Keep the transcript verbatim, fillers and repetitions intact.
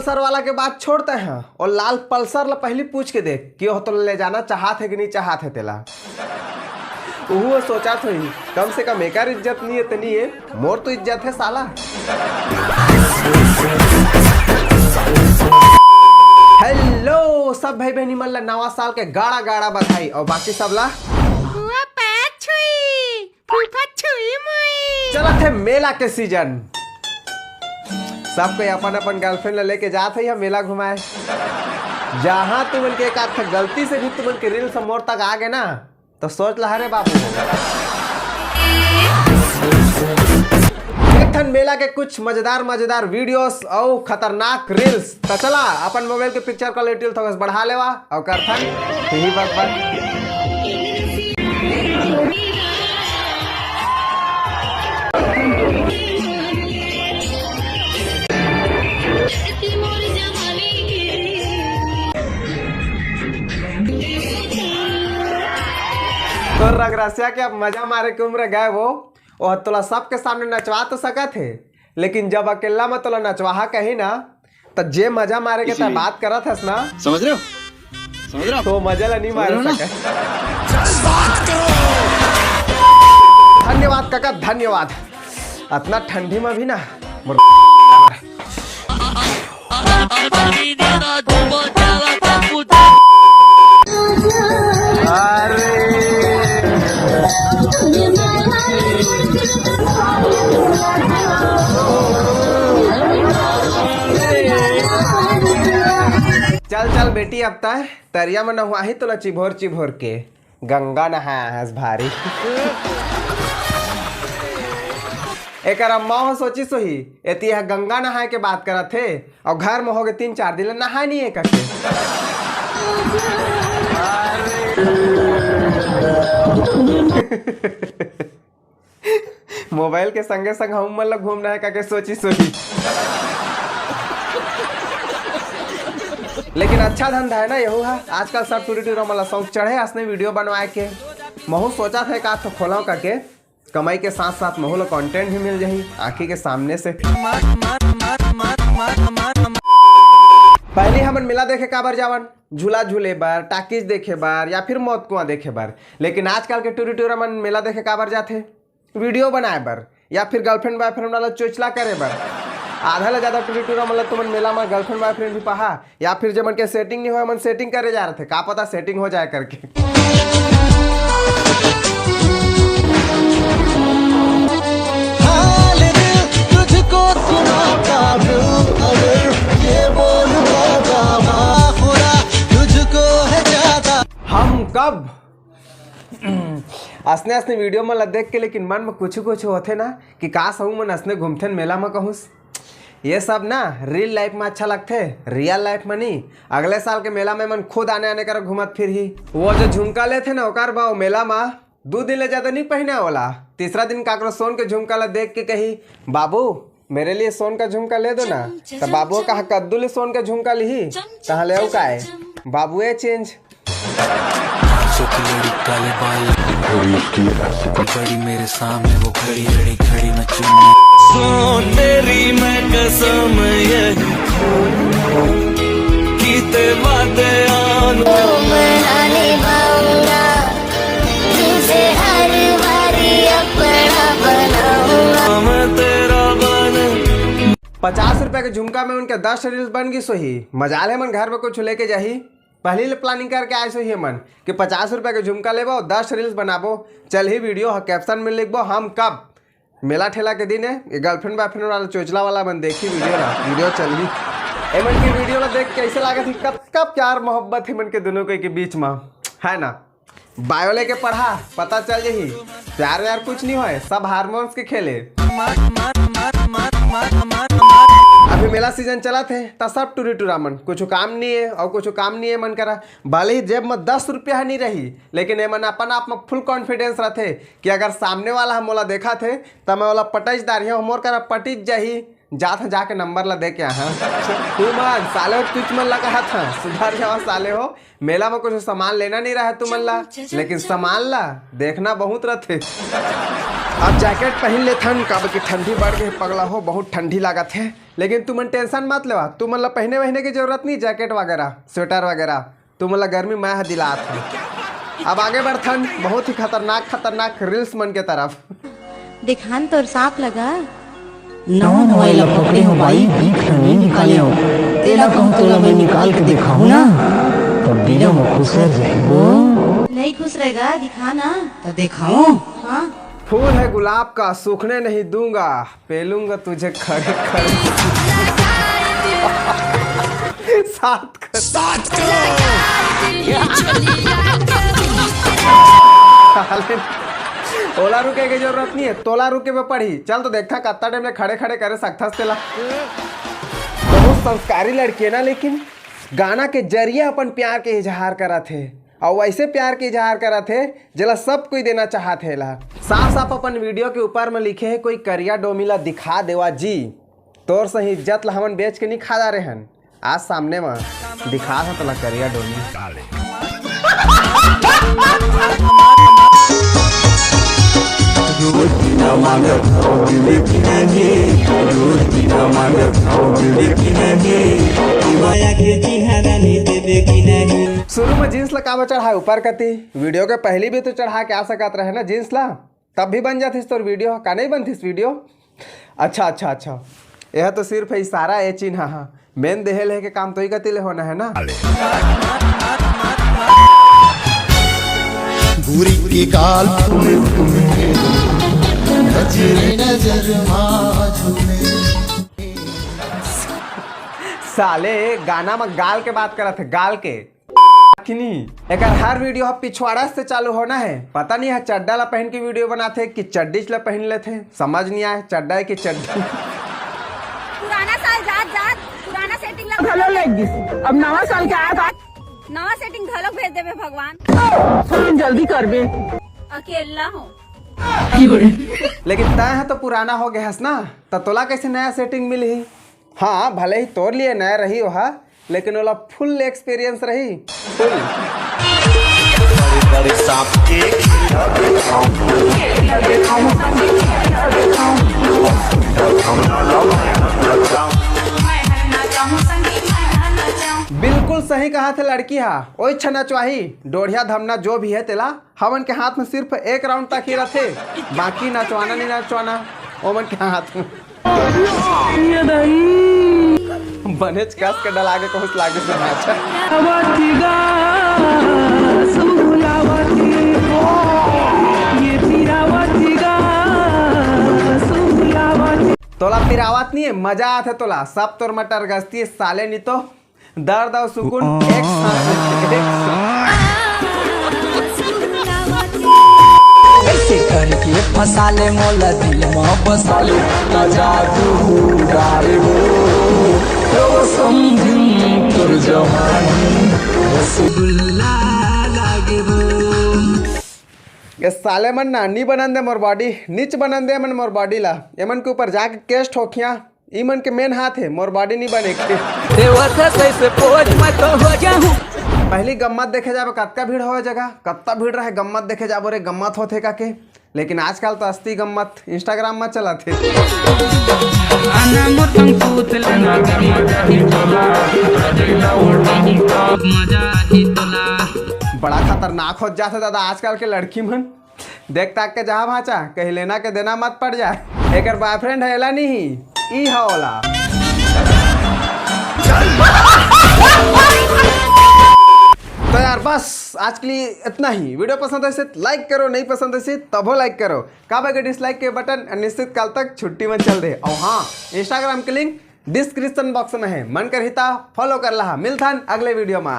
Sir वाला के बात छोड़ते हैं, और लाल पल्सर ला पहली पूछ के देख कि ओह तोला ले जाना चाहत हे कि नहीं चाहत हे तेला। उहू सोचत होही, कम से कम एकर इज्जत नहीं है, इतनी है, मोर तो इज्जत है साला। हेलो सब भाई बहनी मन ला नवा साल के गाड़ा गाड़ा बधाई, और बाकी सब ला हुआ पैर छुई, फूफा छुई मुई। चलत हे मेला के सीजन, सब कोई अपन अपन गर्लफ्रेंड ला लेके जात हे यहाँ मेला घुमाए। जहाँ तुमन के एक आध गलती से भी तुमन के रील्स मोर तक आ गए ना, तो सोच ला रे बाबू। एक ठन मेला के कुछ मजेदार मजेदार वीडियोस और खतरनाक रील्स। तो चला अपन मोबाइल के पिक्चर क्वालिटी थोड़ा सा बढ़ा लेवा और करथन यही बक बक। तो रगरसिया के अब मजा मारे के उम्र गए वो, और तोला सबके सामने नचवा तो सकत हे, लेकिन जब अकेला में तोला नचवाहा कही ना, त जे मजा मारे के तै इसीलिए। बात करत हस ना, समझ रहे हो? समझ रहे हो? तो मजा ला नहीं मारे समझ रहे हो ना? सके। धन्यवाद काका, धन्यवाद। अतना ठंडी में भी ना मोर चल चल बेटी, अब तय तरिया में नहुआही तोला चिभोर चिभोर के। गंगा नहाया हस भारी। एकर अम्मा हो सोचिस होही, एती यह गंगा नहाए के बात करत हे, और घर में होगे तीन चार दिन ले नहाए नहीं है करके। मोबाइल के संगे संग हम मन ला घूमना है करके सोचिस होही। लेकिन अच्छा धंधा है ना यहू हा। आजकल सब टूरी टूरा मन ला शौक चढ़े असने वीडियो बनवाए के। महू सोचत हे का तो खोलव करके, कमाई के साथ साथ महू ला कंटेंट भी मिल जाही आँखी के सामने से। पहली हमन मेला देखे काबर जावन, झूला झूले बर, टाकीज देखे बर या फिर मौत कुआं देखे बर, लेकिन आजकल के टूरी टूरा मन मेला देखे काबर जाथे, वीडियो बनाए बर या फिर गर्लफ्रेंड बॉयफ्रेंड वाला चोचला करे बर। आधा ले ज्यादा टूरी टूरा मन ला तुमन मेला में गर्लफ्रेंड बॉयफ्रेंड भी पहा, या फिर जे मन के सेटिंग नहीं होय, मन सेटिंग करे जा रहे थे, का पता सेटिंग हो जाए करके। हाल दिल तुझको सुनाता हूँ, अगर ये बोल पाता, खुदा तुझको है ज्यादा। हम कब असने असने वीडियो मन ला देख के, लेकिन मन में कुछ कुछ होथे ना कि काश हूँ मन असने घूमथेन मेला में कहूँस। ये सब ना रियल लाइफ में अच्छा लगथे, रियल लाइफ में नहीं। अगले साल के मेला में मन खुद आने आने कर घूमत फिर ही। वो जो झुमका लेथे ना, ओकर भाव मेला में दू दिन ले ज्यादा नहीं पहना वाला। तीसरा दिन काकरो सोन के झुमका ला देख के कही, "बाबू, मेरे लिए सोन का झुमका ले दो ना।" तो बाबू कहा, "कद्दू ले सोन का झुमका लिही, तहाँ ले आऊ काय?" बाबू ये चेंज। सो की लड़ी काले बाल, बड़ी मेरे सामने वो खड़ी, खड़ी, खड़ी मैं चुम्मा। सो तेरी मैं कसम यही कि ते वादे आन। ओ मैं ना निभाऊंगा तुझे, हर बारी अपना बनाऊंगा। मैं तेरा बन पचास रुपया के झुमका में उनके दस रील्स बन गिस होही। मजाल हे मन घर में कुछ लेके जाही। पहली ले प्लानिंग करके आए होही मन कि पचास रुपया के झुमका लेबो, दस रील्स बनाबो। चल ही वीडियो ह कैप्शन में लिखबो, "हम कब मेला ठेला के दिन है।" ये गर्लफ्रेंड बॉयफ्रेंड वाला चोचला वाला मन देखी वीडियो ला, वीडियो चल ही। ए मन की वीडियो ला देख कैसे लागत ही, कतका प्यार मोहब्बत है मन के दोनों के, के बीच में, है ना? बायो लेके पढ़ा, पता चल जाही। प्यार व्यार कुछ नहीं होए, सब हार्मोन्स के खेले। अभी मेला सीजन चलत हे, त सब टूरी टूरा मन कुछ काम नहीं है और कुछ काम नहीं है मन करा। भले ही जेब में दस रुपया नहीं रही, लेकिन एमन अपन आप में फुल कॉन्फिडेंस रथे कि अगर सामने वाला ह मोला देखत हे, त मैं ओला पटच दारिया, मोर करा पटिच जाही। जात ह जाके नंबर ला दे के आहा। तू मन साले हो, तुझ मन ला कहत ह, सुधर जावा साले हो। मेला में कुछ सामान लेना नहीं रहा तुमन ला, लेकिन सामान ला देखना बहुत रथे। अब जैकेट पहन लेथन, काबर कि ठंडी बढ़ गे हे पगला हो, बहुत ठंडी लागत हे। लेकिन तुमन टेंशन मत लेवा, तुमन ला पहने वहने के जरूरत नहीं, जैकेट वगैरह, स्वेटर वगैरह, तुमन ला गर्मी मैं ह दिलात हूँ। अब आगे बढ़थन बहुत ही खतरनाक खतरनाक रील्स मन के तरफ। दिखान तोर सांप लगा। नवा नवा एला पकड़े हो बाई, बीख ल नइ निकाले हो। तेला कहूँ तोला मैं निकाल के दिखाहूँ ना, तब बिना म खुश रहिबो। नहीं खुश रहेगा, दिखा ना। त दिखाओ। हाँ। फूल है गुलाब का, सूखने नहीं दूंगा, पेलूंगा तुझे खड़े खड़े। सात कर। साले, ओला रुके के जरूरत नहीं है, तोला रुके में पड़ी। चल तो देखा कत्ता टाइम में खड़े खड़े करे सकथस तेला। बहुत संस्कारी लड़की है ना, लेकिन गाना के जरिए अपन प्यार के इजहार करत हे, अउ वैसे प्यार के इजहार करत हे जेला सब कोई देना चाहत हे ला। साफ साफ अपन वीडियो के ऊपर में लिखे हे, कोई करिया डोमी ला दिखा देवा जी। तोर सही इज्जत ला हमन बेच के नहीं खा जा रहे हन। आज सामने में दिखा था तोला करिया डोमी। शुरू में जींस ला काबर चढ़ाए ऊपर कती? वीडियो के पहली भी तो चढ़ा के आ सकत रहे ना जींस ला, तब भी बन जातिस तोर वीडियो, का नहीं बनतिस वीडियो? अच्छा अच्छा अच्छा, यह तो सिर्फ इशारा ए चिन्ह हा, मेन देहे लेहे के काम तो ही कती ले होना है ना। गोरी के गाल फूले फूले, नजर नजर मा झूमे। साले गाना में गाल के बात करत है, गाल के। किनी, एकर हर वीडियो ह पिछवाड़ा से चालू होना है। पता नहीं है चड्डा ला पहन के वीडियो बनाथे कि चड्डीच ला पहन लेथे, समझ नहीं आए चड्डा है कि चड्डी। पुराना साल जात जात पुराना सेटिंग ला घलो लग गिस। अब नवा साल के आत आत नवा सेटिंग घलोक भेज देबे भगवान। सुन जल्दी करबे। अकेला हो। लेकिन तय ह तो पुराना हो गए हस ना, त तोला कैसे नया सेटिंग मिलही? हाँ, भले ही तोर लिए नया रही ओहा, लेकिन ओला फुल एक्सपीरियंस रही, फुल। बड़े बड़े सांप के खिला दिखाऊं। बिल्कुल सही कहा थे लड़की हा, ओइछ नचवाही, डोढ़िया धमना जो भी है तेला, हमन के हाथ में सिर्फ एक राउंड तक ही रथे, बाकी नचवाना नहीं नचवाना ओमन के हाथ में। बनेच कस के डला के कहूस लागे से नाचा। तोला पिरावत नहीं है, मजा आथे तोला, सब तोर मटर गस्ती साले नहीं तो। दर्द और सुकून एक साथ, एक साथ। ऐसे करके फंसा ले मोला दिल में बसा ले, ना जादू डाले वो, तो समझिन तोर जवानी रसगुल्ला लागे वो। ये साले मन ना नी बनन दे मोर बॉडी, नीच बनन दे मन मोर बॉडी ला। ये मन के ऊपर जाके केस ठोकिया, ई मन के मेन हाथ है, मोर बॉडी नहीं बने के। देवत है सही से पोज मैं तो हो जाऊं। पहली गम्मत देखे जाबे कतका भीड़ होवे जगह, कतका भीड़ रहे गम्मत देखे जाबो रे, गम्मत होथे का के। लेकिन आजकल तो अस्ती गम्मत इंस्टाग्राम में चलत है। आना मोर संग पूत लेना मजा आही तोला। बड़ा खतरनाक हो जाथे दादा आजकल के लड़की मन। देख ताक के जहाँ भांचा, कहीं लेना के देना मत पड़ जाए। एकर बॉयफ्रेंड है एला नहीं, ई है ओला। तो यार बस आज के लिए इतना ही। वीडियो पसंद है से लाइक करो, नहीं पसंद है से तभो लाइक करो। काबर के डिसलाइक के बटन अनिश्चित काल तक छुट्टी में चल दे। और हाँ, इंस्टाग्राम के लिंक डिस्क्रिप्शन बॉक्स में है, मन करही ता फॉलो कर लहा। मिलथन अगले वीडियो में।